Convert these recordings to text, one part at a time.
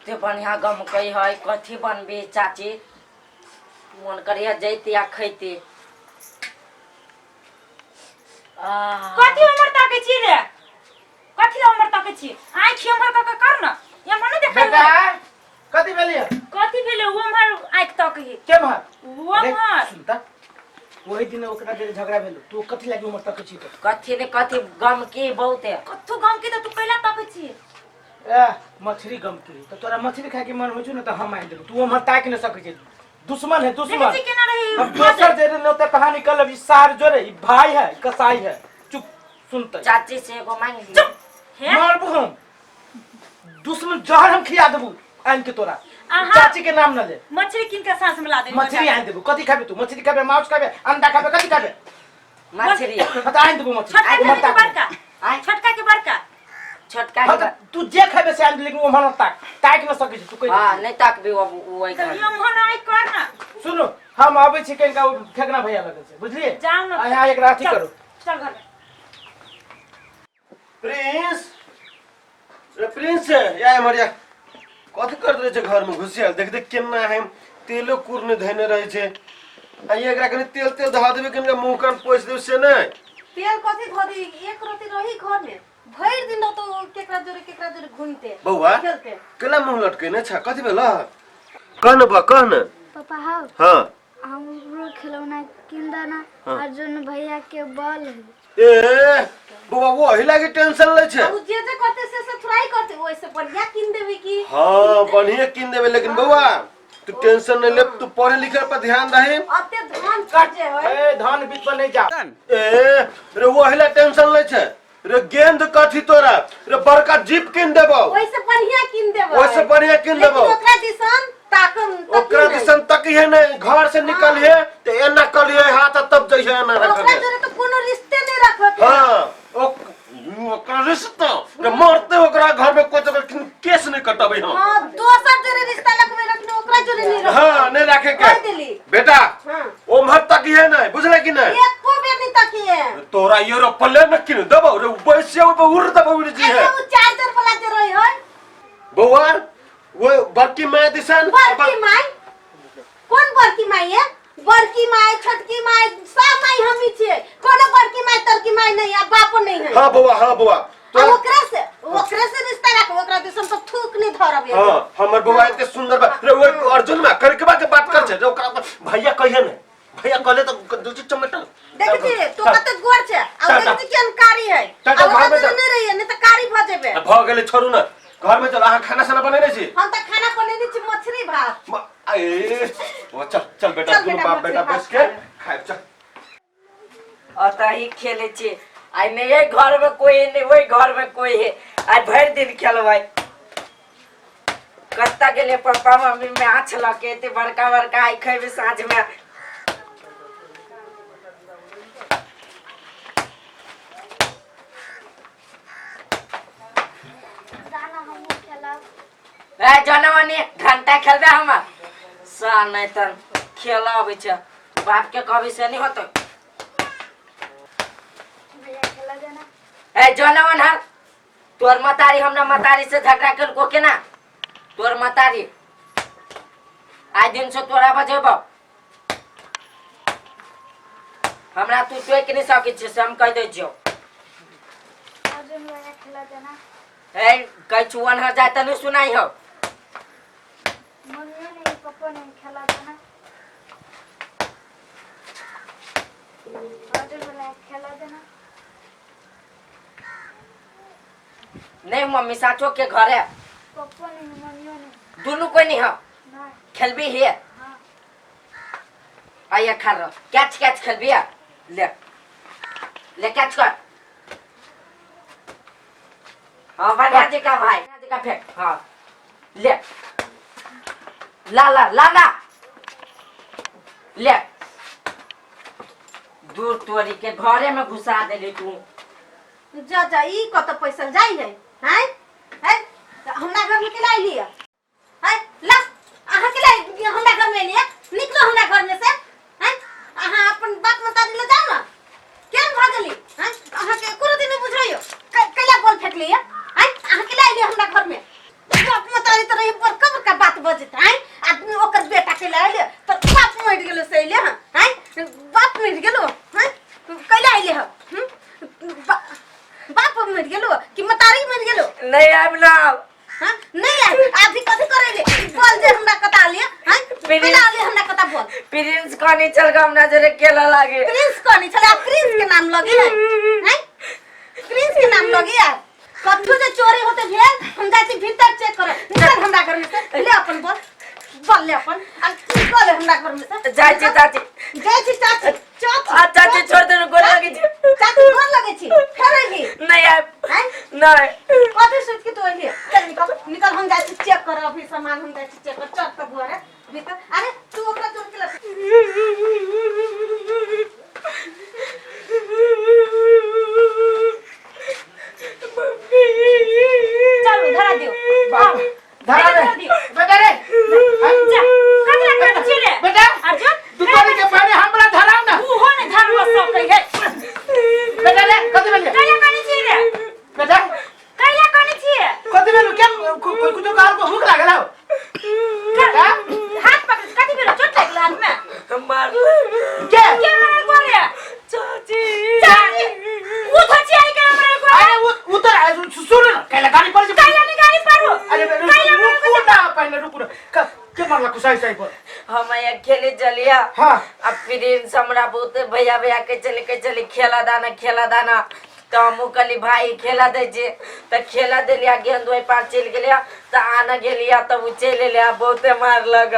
एते बढ़िया गमकै है, कथी बनबी चाची? मन करिया जैती आ खैती। आ कथी उमर ताकै छी रे? कथी ला उमर ताकै छी? आँखि उमर कऽ के कर न, एम्हर नहि देखै। बेटा, कथी भेलियै? कथी भेलै? ओ उमहर आँखि तकै है। के भर? ओ उमहर। सुनता, ओहि दिन ओकरा जे झगड़ा भेल, तू कथी लागी उमर तकै छी? तो कथी ने कथी गमकी बहुते। कथू गम के तऽ तू कैला ताकै छी? ए, मछली गमकी तो तोरा मछली खाए के मन होइ छौ ने, तऽ हम आनि देबौ। तू उमहर ताकि नहि सकै छी, दुश्मन है। देखै दुश्मन छी केना रही। हम दोसर जे ने कहानी कर लेब। ई सार जोरे, ई भाई है, ई कसाई है। चुप, सुनते। चाची से एगो मांग लियो। हे। मारबू हम दुश्मन, जहर हम खिया देबू आनि के तोरा। चाची के नाम न ले। मछली कीन के साँझ में ला दे। मछली आनि देबू। कथी खाबे तू? मछली खाबे, मांस खाबे, अंडा खाबे, कथी खाबे? मछली। हाँ, तऽ आनि देबू मछली। छोटका उम्हर खेबै कि ताक। बड़का? आँय? छोटका के बड़का? छोटका हाँ, के। तऽ तू जे खाबे से आनि दे, लेकिन उम्हर न ताक, ताकि न सकै छी तू कहि। हाँ, नहीं ताकबी वो वही। तऽ ई उम्हर आँखि कर न। सुनू, हम आबै छी कनिका, ओ फेकना भैया लगन से, बुझलिए? जाउ न। अहाँ एकरा अथी चल, करू। चल घर में। प्रिंस रे, प्रिंस, या एम्हर या। कथी करैत रहै छै घरमे घुसियाल? देख देख, केना है, तेलो कुर नहि धयने रहै छै। आ ई एकरा कनि तेल तेल धऽ देबै, कनि मुँह कान पोछि देबै से नहि। तेल कथी धो दी? एक रोटी रही घर में, भरि दिन रहतो केकरा जोरे केकरा जोरे घूमते बौआ खेलते। केना मुँह लटकेने छ? कथी भेल? कह ने बौआ, कह ने। पापा हौ। हाँ। हमरो खिलौना किन देना, अर्जुन भैया के बॉल है। ए बौआ, वो अही लागी टेंशन लै छै। उ जे जे करते से से थोड़ा ही करते, ओइसे बढ़िया किन देबे की। हाँ, बढ़िया किन देबै, लेकिन बौआ तू टेंशन नहीं ले, तू पढ़े लिखे पर ध्यान दही। अते धान छजे है। ए, धान बीच पर नहीं जा। ए रे, वो अहिला टेंशन लै छै रे। गेंद कथी तोरा रे, बड़का जीप किन देबौ। ओइसे बढ़िया किन देबे। ओइसे बढ़िया किन लेकिन देबौ। ओकरा दिसन ताकम तकी ओकरा नहीं। दिसन तकिहे नहीं, घर से निकलिहे ते एना कलिहे हाथ आ तब जइहे, एना ओकरा रखबे। जोरे तो कोनो रिश्ते नहीं रखबे के। हाँ, ओकरा रिश्ता रे, मरते ओकरा घर में कोई तो केस नहीं कटबे हम। हाँ, दोसर जोरे रिश्ता रखबे, रखने ओकरा जोरे नहीं रखबे। हाँ, नहीं रखे के। कह देली। बेटा। हाँ। ओम्हर तकिहे नहीं, बुझले कि नहीं? एको बेर नहीं तकिए। तोरा ये रोपले न किन देबौ रे, बैसे उड़ देबौ उड़ जी है। अरे उ चार्जर वाला जे रही है। बौआ, वो बड़की माय दिसन। बड़की माय? कौन बड़की माय है? बड़की माय, छोटकी माय, सब माय हम ही छियै। कोनो बड़की माय तरकी माय नहीं आ बापो नहीं है। हाँ बौआ, हाँ बौआ। आ ओकरा से रिश्ता राख, ओकरा दिसन तो थूक नहीं धरब। हाँ, हमर बौआ एते सुंदर बा रे। वो अर्जुन मा करकबा के बात कर छै रे, ओकरा भैया कहिए ने, भैया कहले तो दू चीज चमेटल। देखै छी तू कते गोर छै आ चल, देखै चल। छी केहन कारी है। चल, आ चल, ओकरा घर में जोरे चल। नहीं रहिए, नहीं तऽ कारी भऽ जेबे। भऽ गेलै, छोड़ू ने, घर में चल। अहाँ खाना साना बनेने छी? हम तऽ खाना बनेने छी मछली भात। ए ओ, चल चल बेटा। चल दुनू बेटा, बाप बेटा मछली बैस भात के खा ले। खायब, चल। अतः ही खेले छी आइ, नहीं एहि घर में कोई है, नहीं ओहि घर में कोई है। आइ भरि दिन खेलबै। कतऽ गेलै पप्पा मम्मी? माछ लऽ के एते बड़का बड़का, आइ खेबै साँझ में। दाना, हमहूँ खेलब। ए जनमनी, घंटा खेलबे हमर सा? नहीं तऽ खेल अबै छै, बाप के कहबी से नहीं होतौ। भैया, खेला देना। ए जनमन हर, तोर मतारी हमरा मतारी से झगड़ा केलको केना? तोर मतारी आइ दिन से तोरा बजेबौ। हमरा तू टोकि नहीं सकै छियै से हम कहि दै छियौ। अर्जुन भैया, खेला देना। ए कहै छु ओनहर जाय तऽ नहीं सुनाई हौ। मम्मियो नहीं, पप्पो नहीं, खेला देना। अर्जुन भैया, खेला देना। नहीं मम्मी साचो के घर है। पप्पो नहीं, मम्मियो नहीं। दुनू कोई नहीं हो? नहीं। खेलबी है? हाँ। आइए खा रहो, कैच कैच खेलबी है? ले ले, कैच कर। हाँ, बढ़िया जी का भाई जी का फेंक। हाँ, ले ला ला ला ला, ले। दूर तोरी के, घरे में घुसा देली तू। जा जा, ई कत पैसा जाइ है? हैं हैं, हमरा घर में केला अइली है? हैं, ला, अहाँ केला हमरा घर में अइली है? निकलो हमरा घर में से। हैं, अहाँ अपन बाप मतारी ले जाओ ना। केहन भऽ गेली? हैं, अहाँ के एको दिन नहीं बुझाइयो। कैला बॉल फेंकली है? हैं, अहाँ केला अइली हमरा घर में? बाप मतारी तऽ रही बड़का। हो बाप मर गेलो कि मतारी मर गेलो नहीं आब ना। हां नहीं आय अभी कथी करे ले बोल जे हमरा कता ले। हां प्रिंस ले हमरा कता बोल। प्रिंस कनी चल के हमरा जरे केला लागे। प्रिंस कनी छले प्रिंस के नाम लगे है। हैं प्रिंस के नाम लगे यार। कथू जे चोरी होते भेल हम जाय छी भीतर चेक करे। निकल हमरा घर में से ले अपन बोल बोल ले अपन आ निकल हमरा घर में से। जाय छी चाची जाय छी चाची चाची आ चाची छोड़ दे गोर लगे छी। चाची गोर लगे छी फेर अइली नहीं आब हैं नहीं कथी सोच के तू अइली। चल निकल निकल हम जाय छी चेक कर अभी सामान हम जाय छी चेक कर। चल त बुआ रे भीतर। अरे तू ओकरा जोड़ के ल। चलू धरा दियो। धरा दे बेटा रे जा कतरा कर छी रे बेटा अर्जुन तू तोरी के पहले हमरा धराव ना उहो ने धरवा सकै है। बेटा रे कथि भेल कैला कनी छी रे बेटा कैला कनी छी कथि भेल के कोई कुछो कहल को भूख लागल हो हाथ पकड़ कथि भेल चोट लागल हाथ में मार के के मारल को रे चाची चाची उ थची आई के मारल को। अरे उ तो सुन ना कैला गाड़ी पर कैला नि गाड़ी पर अरे रुकू ना पहले रुकू ना के मारला कुसाई साई पर। हम यहाँ खेले चलिया। हाँ अब प्रिंस हमरा बहुत भैया भैया के चले खेला दाना तो हम कहली भाई खेला दे छे तो खेला देलिया गेंद ओहि पार चलि गेलिया तो आना गेलिया तब उ चलि एलिया बहुते मारलक।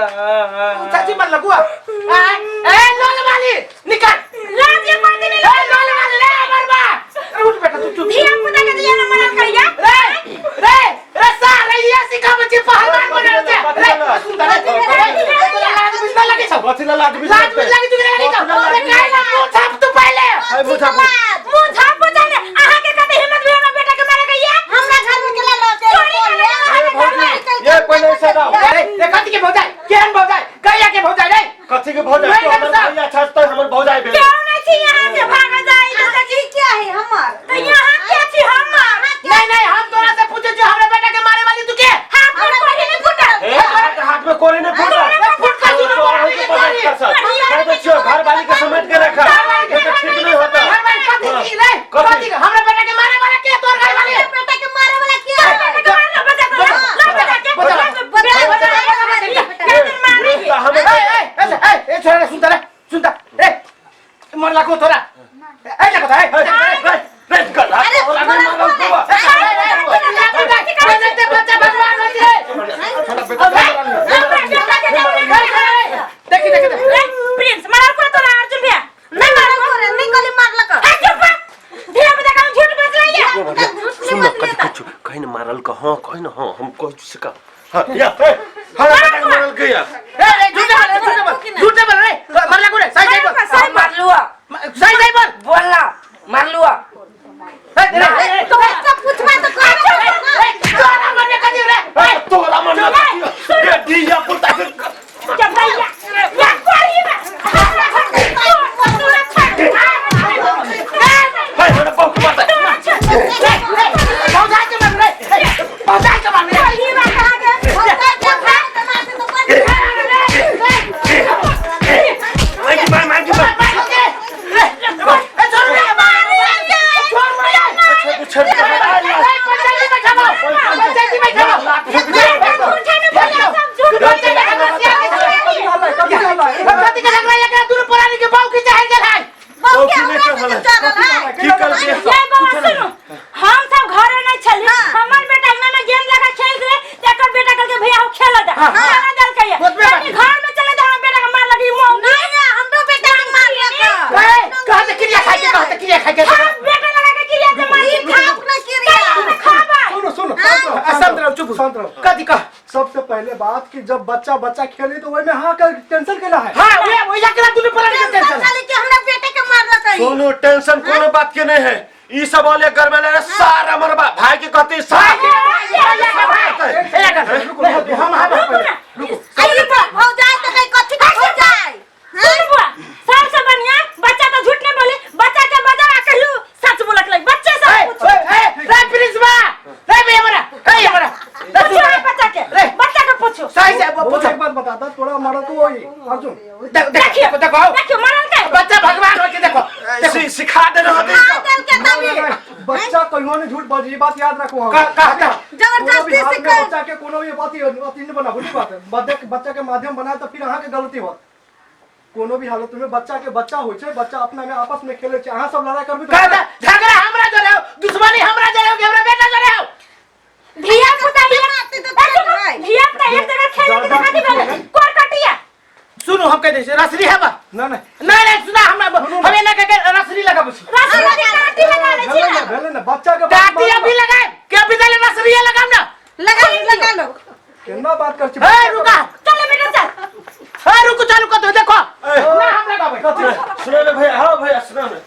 चाची मारलक हुआ ए लोल वाली निकल लाज ये पर दिन ए लोल वाली रे मरबा। अरे उठ बेटा तू चुप धिया पुता के दिया ना मरल करिया रे रे रे सारे ये सिखा बच्चे पहलवान बने रे रे सुन रे लाज बिजला लगे छौ कथी ला लाज बिजला लाज बिजला लगे छौ अरे काहे ना मुंह छाप तू पहले है मुंह छाप मुंह झाप जाने अहाँ के कते हिम्मत भेल हमरा बेटा के मारे गइया हमरा घर में केला ल के चोरी करे भौजी ये पहले से दाও। अरे रे कथी के भौजाई केहन भौजाई गैया के भौजाई रे कथी के भौजाई तो हमर भैया छछ त हमर भौजाई भेल क्यों नहीं छी यहाँ से भाग जाई चाची क्या है हमर तो यहाँ के छी हमर। नहीं नहीं हम तोरा से पूछे जो हमरा बेटा के मारे वाली तू के हाथ में कोरी नहीं फूटल। ए हाथ में कोरी नहीं फूटल। फूट का सुनो तोरा के पता कर सर कह दे छियो घर वाली के समेट के रखा ये तो ठीक नहीं होता। घर वाली कथी की रे कथी हमरा बेटा के मारे वाला के तोर घर वाली बेटा के मारे वाला के बेटा के मारना बचा दो ला बचा के बचा बचा ए ए ए छोरा सुनता रे सुनता रे मरला को तोरा ए लगता है रे रे कर अरे तोरा नहीं मारल बुआ बच्चा भगवान होती है। देखी देखी प्रिंस मारल को तोरा अर्जुन भैया नहीं मारल को रे नहीं गली मारलक। ए चुप धिया पुता का झूठ बजलैया। सुन न कथी कुछ कहीं न मारल का। हां कहीं न हां हम कह सका। हां या ए हां बेटा के मारल के या ए ए झूठे बोल झूठे बोल झूठे बोल रे मरला को रे सही सही बोल हम मारलुआ सही सही बोल बोलना मारलुआ। ए तो बच्चा पूछवा तो कर तोरा मरने कथी रे ए तोरा मन ये दिया पुता के जब भैया या कोरी में तोरा छोड़ हाय हमरा बाप मारता भौजाई के मार रे भौजाई के मार रे ई बात कहा के भौजाई के मार से तो बच मार के मार मार के मार ए छोड़ रे छोड़ रे छोड़ पंचायती में खाओ पंचायती में खाओ कथी के झगड़ा है दूर पुरानी के बाऊ की चाहे गेल है बाबू के हमरा से चलल है की कर के ये बाबा सुनो हम सब घरे नहीं छली। हमर बेटा अंगना में गेंद लगा खेल रहे तेकर बेटा कहल के भैया हो खेल दे खेला दल कहिए कनी घर में चले दे हमर बेटा के मार लगी मुंह नहीं ना हमरो बेटा के मारलक। ए कहत क्रिया खाए के कहत क्रिया खाए के बेटा लगा के क्रिया से मार ई खाप ना क्रिया खाबा। सुनो सुनो शांत रहो चुप शांत रहो। कथी कह सबसे पहले बात कि जब बच्चा बच्चा खेले तो वही में हाँ का टेंशन केला है। हां वे ओइ जा के दूर पुरानी के टेंशन चले के हमरा बेटे के मारलक है। सुनो टेंशन कोनो बात के नहीं है। ई सब वाले घर में ले सारा मरबा भाई के कहते सारा हम हम रुको आई भौजाई तो कहीं कथी के भौजाई। सुन बुआ सबसे बढ़िया बच्चा तो झूठ नहीं बोले बच्चा के बजा आ कहलू सच बोलक लग बच्चे से पूछो ए रे प्रिंस बा रे भैया मरा ए मरा पूछो रे बच्चा के रे। बच्चा के पूछो सही से वो पूछो एक बात बताता थोड़ा मारा तो वही अर्जुन देखो देखो देखियो मरल के बच्चा भगवान हो के देखो सिखा दे रहते बच्चा कहियो नहीं झूठ बाजी, ई बात याद रखो हम। का का का कोनो भी जबरदस्ती हाल से में कर बच्चा के कोनो भी बात अथी नहीं बनाबू, ई बात है। बच्चा के माध्यम बनाए तो फिर अहाँ के गलती होत। कोनो भी हालत में बच्चा के बच्चा होइ छै, बच्चा अपना में आपस में खेले छै, अहाँ सब लड़ाई करबी का झगड़ा हमरा जरे हो, दुश्मनी हमरा जरे हो कि हमरा बेटा जरे हो? धिया पुता मारते तो चल भाई। धिया पुता एक जगह खेले के कथी भेलै कोर कटिया। सुनू हम कह दै छी रसरी हेबा। ना ना नहीं नहीं, सुना हमरा हमें ना कह के रसरी लगाबै छी। रसरी लगा काटी लगा ले छी भेलै ना। ने, भेलै ने, बच्चा के बात काटी अभी लगाए के अभी तले रसरी लगाम ना। लगा लो, लगा लो। केना बात कर छी? ए रुका, चल बेटा चल। ए रुकू, चालू कर दो, देखो ना हम लगाबै। कथी? सुनो ने भैया, हाँ भैया सुनो ने,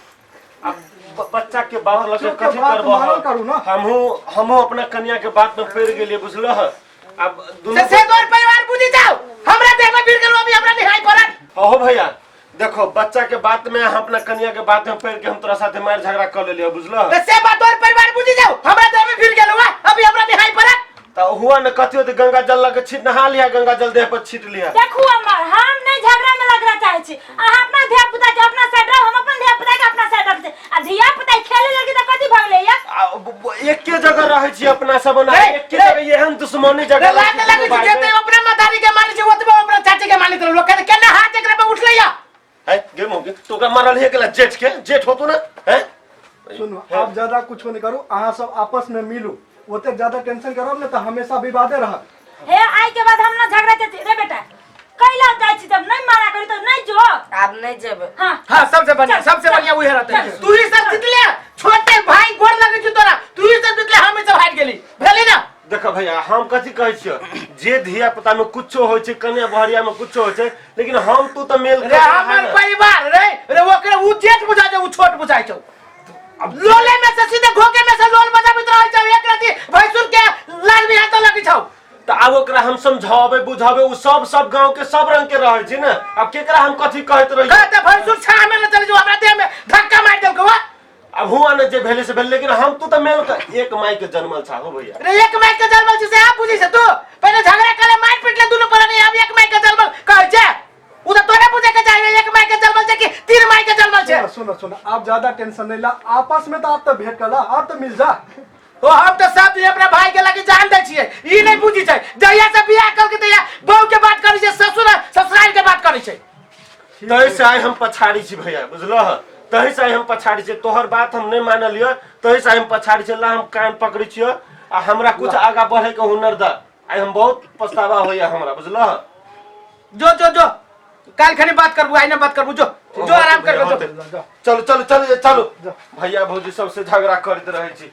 अब बच्चा के बाहर लगे चुप के कथी बात करबो? मानल करू ना। हमहू हमहू अपना कन्या के बात में पड़ गेलिए, बुझलो? अब से से तोर परिवार बुझी जाओ, हमरा देह में भिड़ गेलो, अभी हमरा निहाई पड़त। हो भैया देखो, बच्चा के बात में हम अपना कन्या के बात में पड़ के हम तोरा साथे मार झगड़ा कर लेलियो, बुझलो? त से बात तोर परिवार बुझी जाओ, हमरा देह में भिड़ गेलो, अभी हमरा निहाई पड़त। त हुआ न कथी होते, गंगा जल लगे छीट नहा लिया, गंगा जल देह पर छीट लिया। देखू अमर, हम नहीं झगड़ा में लगना चाहे छी। अहाँ अपना धिया पुता के अपना साइड रहो, हम अपन धिया पुता के अपना साइड रखै छी। आ धिया पुता खेले लगी त कथी भगले या? आ, एके जगह रहै छी अपना सब ना, रे, एके रे। जगह एहन दुश्मनी जगह रे लाज रहै छी लगै छै, भाई जेते अपना मदारी के मानै छै ओतबे अपना चाची के मानैत रहलो, केना केना हाथ एकरा पे उठलै या? है गे मोगे, तो ओकरा मारल हे गेला जेठ के, जेठ होतो ना है। सुनू, आप ज्यादा कुछ नहीं करू, अहाँ सब आपस में मिलू, ओते ज्यादा टेंशन करब ने तो हमेशा विवादे रहत। हे आई के बाद हम ना झगड़ा के रे बेटा कैला जाइ छी, जब नहीं मारा करी तो नहीं जो। आब नहीं जेबै। हां हां, सबसे बढ़िया, सबसे बढ़िया उहे रहते। तू ही सब जीतले, छोटे भाई गोर लगे छी तोरा, तू ही सब जीतले, हम ही सब हारि गेली, भेलै ना? देखो भैया, हम कथी कहै छियो, जे धिया पुता में कुछो होइ छै, कन्या बहरिया में कुछो होइ छै, लेकिन हम तू तऽ मेल रे कर हमर परिवार रे, रे ओकरे उ जेठ बुझाइ छै, उ छोट बुझाइ छौ। लोले में से सीधे घोके में से लोल बजाबैत रहै छौ, एक रति भैंसुर के लाल बिहार तऽ लगै छौ। तऽ आब ओकरा हम समझाबै बुझाबै, उ सब सब गांव के सब रंग के रहै छै ने, आब केकरा हम कथी कहैत रहियै? कहते भैंसुर छाह में न चलि जो, हमरा देह में धक्का मारि देलकौ। अब हुआ न जे भेले से भेल, लेकिन हम तू तऽ मेल कर एक माई के जन्मल छा हो भैया। रे एक माई के जन्मल छै से आप बुझै छै तू? पहिले झगड़ा करे मारि पीट ले दुनू प्राणी, आब एक माई के जन्मल कहै छै, उ तऽ तोरे बुझे के चाही, एक माई के जन्मल छै कि तीन माई के जन्मल छै? सुनो सुनो सुनो, आप ज्यादा टेंशन नहीं ला, आपस में तो आप तो भेंट कर ला, आप तो मिल जा। ओ हम तो सब दिन अपना भाई के लगे जान दै छियै, ई नहीं बुझी छै, जहिया से बियाह कर के तहिया बहू के बात करै छै, ससुर ससुराल के बात करै छै। तहि से आइ हम पछाड़ी छी भैया, बुझलह? तहि से आइ हम पछाड़ी छी, तोहर बात हम नहीं मानलियो, तहि से आइ हम पछाड़ी छी। ला हम कान पकड़ै छियो आ हमरा कुछ आगा बढ़े के हुनर द, आइ हम बहुत पछतावा होइया हमरा, बुझलह? जो जो जो काल खनी बात करबू, आइ ना बात करबू, जो जो आराम कर जो। चलो चलो चलो चलो भैया भौजी सबसे झगड़ा करैत रहै छी।